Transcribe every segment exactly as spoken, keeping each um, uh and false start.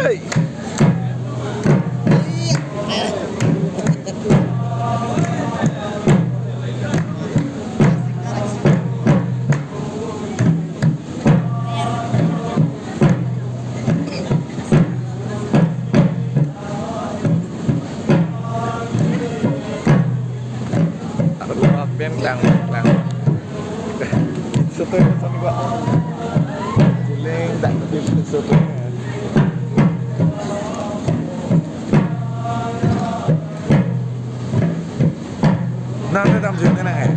Hey. Aduh, maaf, Ben, klang, klang. Soto ya, soto gua. Ciling, dak, soto ya. Nang, nang, nang, nang, eh.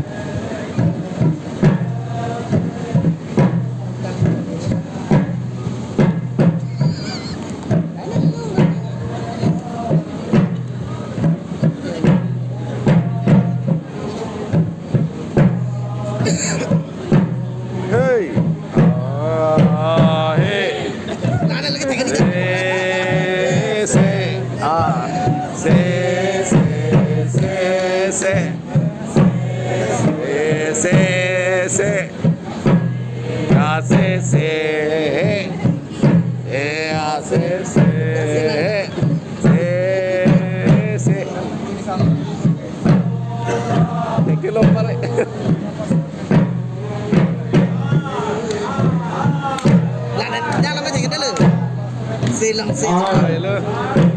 Hey. Ah, hey. Se, se, ah. Se, se, se, se. Se, se, se. Ya, se, se, he. E, ya, se, se, he. Se, se. Thank you, lo, pare. Lana, lana, lana, lana. Silang, silang. Ah, hello.